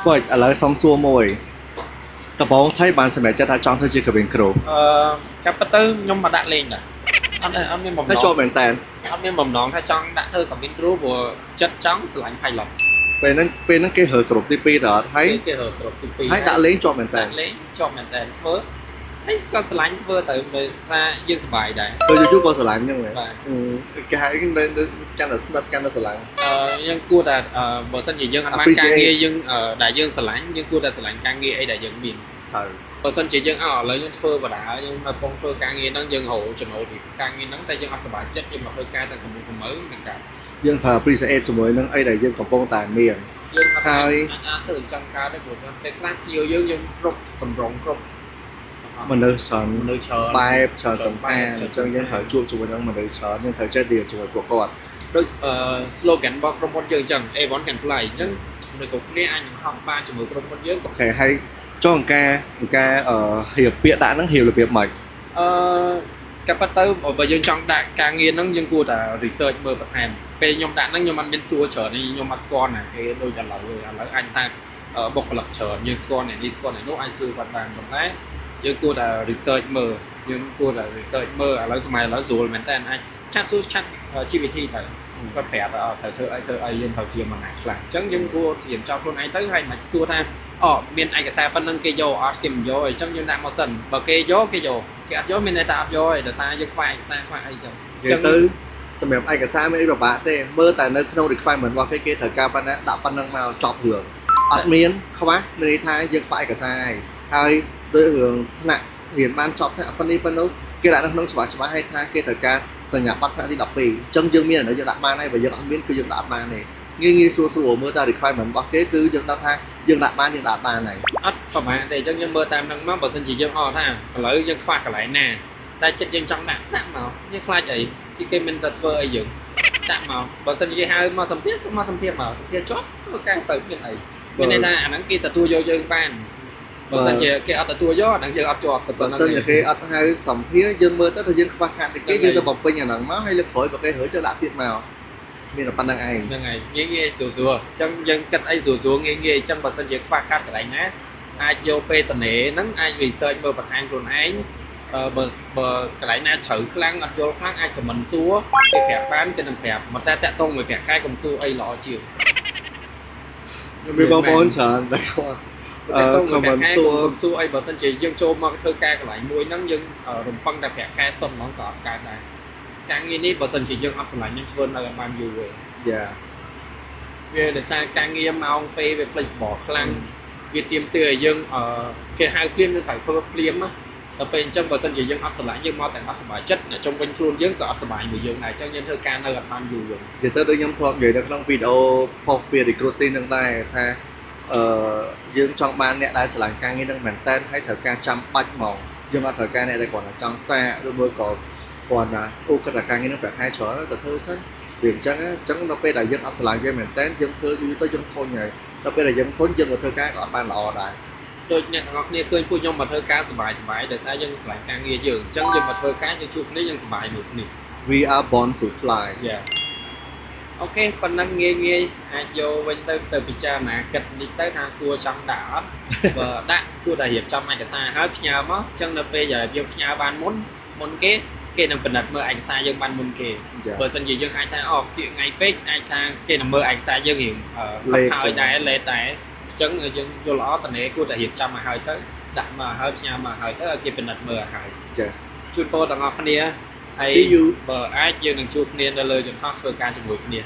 បើឥឡូវសុំសួរមួយដំបូងថៃបានសម្រេចចិត្តថាចង់ធ្វើជា cabin crew? អឺកាប់ពិតទៅខ្ញុំមកដាក់លេងដែរអត់អត់មានបំណ ហើយ ង ជាប់មែនតើ អត់មានបំណងថាចង់ដាក់ធ្វើ cabin crew ព្រោះចិត្តចង់ស្រឡាញ់ pilot។ ពេលហ្នឹងគេរើក្រុមទី2ទៅអត់ហើយ គេរើក្រុមទី2 ហើយដាក់លេងជាប់មែនតើ ដាក់លេងជាប់មែនតើធ្វើហើយក៏ស្រឡាញ់ធ្វើទៅដោយសារយើងសប្បាយដែរ។ ទៅយូរៗក៏ស្រឡាញ់ហ្នឹងមែន? បាទ។ គេហៅនៅកាន់តែស្និទ្ធកាន់តែស្រឡាញ់។ យើងគួរតែបើសិនជាយើងអត់បានការ Appreciate ងារយើងដែលយើងស្រឡាញ់យើងគួរតែស្រឡាញ់ការងារអីដែលយើងមាន។ ហើយ បើសិនជាយើងអើឥឡូវយើងធ្វើបដាយើងនៅពងធ្វើការងារហ្នឹងយើងរកចំណូលពីការងារហ្នឹងតែយើងអត់សប្បាយចិត្តយើងមកធ្វើការតែកម្មុំកម្ៅនឹងកើត។ យើងត្រូវ appreciate ជាមួយនឹងអីដែលយើងកំពុងតែមាន។ យើងអត់ ហើយ អាចអាចធ្វើអញ្ចឹងកើតទេព្រោះពេលខ្លះភ្ញៀវយើងយើងគ្រប់តម្រង់គ្រប់ មនុស្សច្រើន មនុស្សច្រើន បែបច្រើនសន្តានអញ្ចឹងយើងត្រូវជួបជាមួយនឹងមនុស្សច្រើនយើងត្រូវចេះ deal ជាមួយពួកគាត់។ ដូចslogan របស់ក្រុមហ៊ុនយើងអញ្ចឹង Everyone can fly អញ្ចឹងមនុស្សគ្រប់គ្នាអាចនឹងហោះបានជាមួយក្រុមហ៊ុនយើង។ OK ហើយចង់ការការអឺរៀបពាក្យដាក់ហ្នឹងរៀបរបៀបម៉េច? អឺកាប់ទៅបើយើងចង់ដាក់ការងារហ្នឹងយើងគួរតែ research មើលបន្ថែមពេលខ្ញុំដាក់ហ្នឹងខ្ញុំអត់មានសួរច្រើនទេខ្ញុំអត់ស្គាល់ណាគេដូចឥឡូវទេឥឡូវអញថាបុគ្គលិកច្រើនយើងស្គាល់អ្នកនេះស្គាល់អ្នកនោះអាចសួរគាត់បានប៉ុន្តែយើងគួរតែ research មើលយើងគួរតែ research មើលឥឡូវសម័យឥឡូវស្រួលមែនតើអាច chat សួរ chat GPT ទៅគាត់ប្រាប់ថាត្រូវធ្វើអីធ្វើអីយើងត្រូវត្រៀមមកណាខ្លះអញ្ចឹងយើងគួរត្រៀមចោលខ្លួនឯងទៅហើយមិនសួរថាអូមានឯកសារប៉ុណ្ណឹងគេយកអត់គេមិនយកអញ្ចឹងយើងដាក់មកសិនបើគេយកគេយកគេអត់យកមានន័យថាអត់យកឯងដោយសារយើងខ្វះឯកសារខ្វះអីចឹង។ និយាយទៅសម្រាប់ឯកសារមានអីពិបាកទេមើលតែនៅក្នុង requirement របស់គេគេត្រូវការប៉ុណ្ណាដាក់ប៉ុណ្ណឹងមកចប់រឿងអត់មានខ្វះមានន័យថាយើងខ្វះឯកសារហើយហើយដោយរឿងថ្នាក់រៀនបានចប់ថ្នាក់ប៉ុណ្នេះប៉ុណ្នោះគេដាក់នៅក្នុងច្បាប់ច្បាស់ឲ្យថាគេត្រូវការសញ្ញាបត្រថ្នាក់ទី12អញ្ចឹងយើងមានអានេះយើងដាក់បានហើយបើយើងអត់មានគឺយើងដាក់អត់បានទេងាយងាយស្រួលស្រួលមើលតែ requirement របស់គេគឺយើងដឹងថាយើងដាក់បានយើងដាក់បានហើយ។ អត់ប្រហែលទេអញ្ចឹងយើងមើលតាមហ្នឹងមកបើសិនជាយើងអត់ថាឥឡូវយើងខ្វះកន្លែងណាតែចិត្តយើងចង់ដាក់ដាក់មកយើងខ្លាចអីគេគេមិនទៅធ្វើអីយើងដាក់មកបើសិនជាគេហៅមកសម្ភាសក៏មកសម្ភាសមកសម្ភាសជាប់ធ្វើការទៅមានអីមានន័យថាអាហ្នឹងគេទទួលយកយើងបានបើសិនជាគេអត់ទទួលយកអាហ្នឹងយើងអត់ជាប់ទៅ។ បើសិនជាគេអត់ហៅសម្ភាសយើងមើលទៅថាយើងខ្វះខាតគេយើងទៅបំពេញអាហ្នឹងមកហើយលើកក្រោយបើគេរើទៅដាក់ទៀតមកមានតែប៉ុណ្្នឹងឯង។ ហ្នឹងហើយងាយងាយស្រួលស្រួលអញ្ចឹងយើងគិតអីស្រួលស្រួលងាយងាយអញ្ចឹងបើសិនជាខ្វះខាតកន្លែងណាអាចយកពេលតនេហ្នឹងអាច research មើលបន្ថែមខ្លួនឯងអឺបើបើកន្លែងណាជ្រៅខ្លាំងអត់យល់ខ្លាំងអាច comment សួរគេប្រាប់បានគេនឹងប្រាប់មកតែតាក់ទងមួយប្រាក់ខែកុំសួរអីល្អជាង មានបងប្អូនច្រើនតែគាត់ តាក់ទងមួយប្រាក់ comment ខែ សួរ កុំសួរអីបើសិនជាយើងចូលមកធ្វើការកន្លែងមួយហ្នឹងយើងរំពឹងតែប្រាក់ខែសុទ្ធហ្មងក៏អត់កើតដែរការងារនេះបើសិនជាយើងអត់ស្រឡាញ់យើងធ្វើនៅឲ្យបានយូរទេ វាដោយសារការងារម៉ោងពេលវា flexible ខ្លាំងវាទាមទារឲ្យយើងអឺគេហៅភ្លាមយើងត្រូវធ្វើភ្លាមណាដល់ពេលអញ្ចឹងបើសិនជាយើងអត់ស្រឡាញ់យើងមកតែអត់សប្បាយចិត្តអ្នកជុំវិញខ្លួនយើងក៏អត់សប្បាយមួយយើងដែរអញ្ចឹងយើងធ្វើការនៅអត់បានយូរវិញ។ និយាយទៅដូចខ្ញុំធ្លាប់និយាយនៅក្នុងវីដេអូផុសពី recruiting នឹងដែរថាអឺយើងចង់បានអ្នកដែលស្រឡាញ់ការងារនឹងមែនតើហើយត្រូវការចាំបាច់ហ្មងយើងអត់ត្រូវការអ្នកដែលគ្រាន់តែចង់សាកឬមួយក៏គ្រាន់តែអូគិតថាការងារនឹងប្រាក់ខែច្រើនទៅធ្វើសិនវាអញ្ចឹងអញ្ចឹងដល់ពេលដែលយើងអត់ស្រឡាញ់វាមែនតើយើងធ្វើយូរទៅយើងធុញហើយដល់ពេលដែលយើងធុញយើងក៏ធ្វើការក៏អត់បានល្អដែរ។ ដូចអ្នកទាំងអស់គ្នាឃើញពួកខ្ញុំមកធ្វើការសប្បាយសប្បាយដោយសារយើងស្រឡាញ់ការងារយើងអញ្ចឹងយើងមកធ្វើការយើងជួបគ្នាយើងសប្បាយមួយគ្នា។ We are born to fly. Yeah, OK ប៉ុណ្ណឹងងាយងាយអាចយកវិញទៅទៅពិចារណាគិតនេះទៅថាគួរចង់ដាក់អត់ បើដាក់គួរតែរៀបចំឯកសារហើយផ្ញើមកអញ្ចឹងនៅពេលដែលយើងផ្ញើបានមុនមុនគេគេនឹងពិនិត្យមើលឯកសារយើងបានមុនគេ។ Yeah. បើសិនជាយើងអាចថាអូគៀកថ្ងៃពេកអាចថាគេនឹងមើលឯកសារយើងរៀងអឺ Late ហើយដែរ late ដែរអញ្ចឹងយើងយល់ល្អតនេគួរតែរៀបចំមកហើយទៅដាក់មកហើយផ្ញើមកហើយទៅឲ្យគេពិនិត្យមើលឲ្យហើយ Yes. ជូនពរទាំងអស់គ្នាហើយ See you. បើអាចយើងនឹងជួបគ្នានៅលើយន្តហោះធ្វើការជាមួយគ្នា។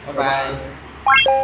Bye bye.